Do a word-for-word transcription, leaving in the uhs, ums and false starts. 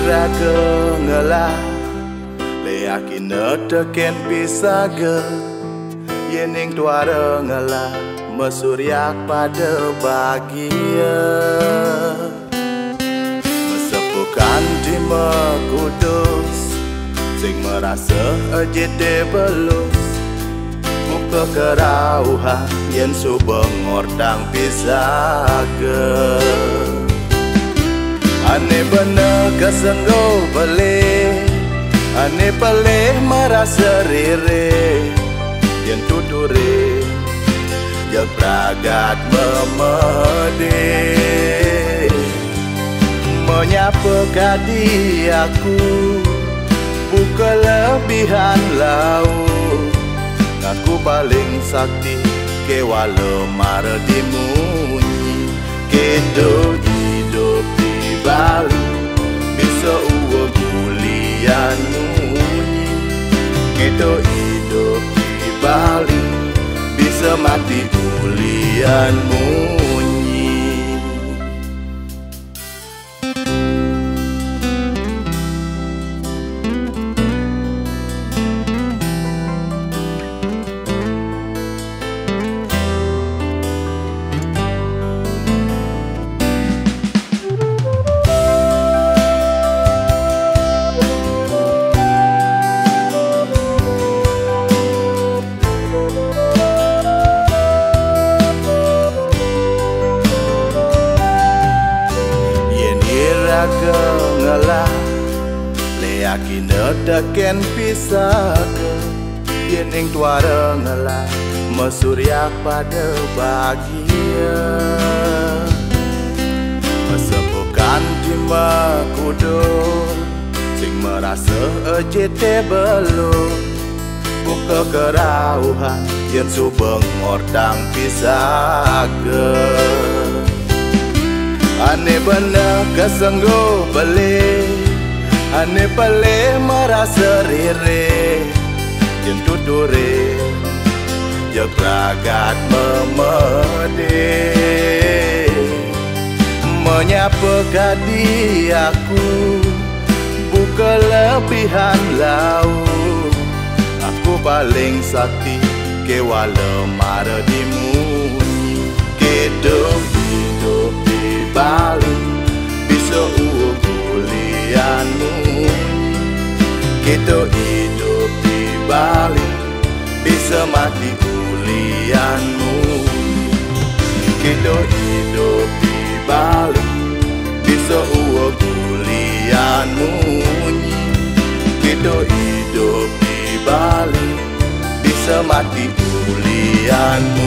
Raga ngelah, leakina teken pisaga. Yening tuara ngelah, mesuryak pada bagia. Mesepukan dima kudus, sing merasa ejete belus. Buka kerauhan yen suba ngortang pisaga. Ane bena kesenggo belih, ane pelih merasa ririh. Yen tuture, jeg pragat memedih. Menyapa kadi aku, buka lebihan laut. Ngaku paling sakti, kewala mara dimunyi. Kita idup di Bali, bisa uwa gulian munyi. Kita idup di Bali, bisa mati gulian munyi. Yen iraga ngelah, leakina teken pisaga. Yening tuara ngelah, mesuryak pada bagia. Mesepukan dima kudus, sing merasa ejete belus. Buka kerauhan, yen suba ngortang pisaga. Ane bena kesenggo belih, ane pelih merasa ririh. Yen tuture, jeg pragat memedih. Menyapa kadi aku, buka lebihan laut. Aku paling sakti, kewala mara dimunyi. Kita idup di Bali, bisa uwa gulian munyi. Kita idup di Bali, bisa mati gulian munyi. Kita idup di Bali, bisa uwa gulian munyi. Kita idup di Bali, bisa mati gulian munyi.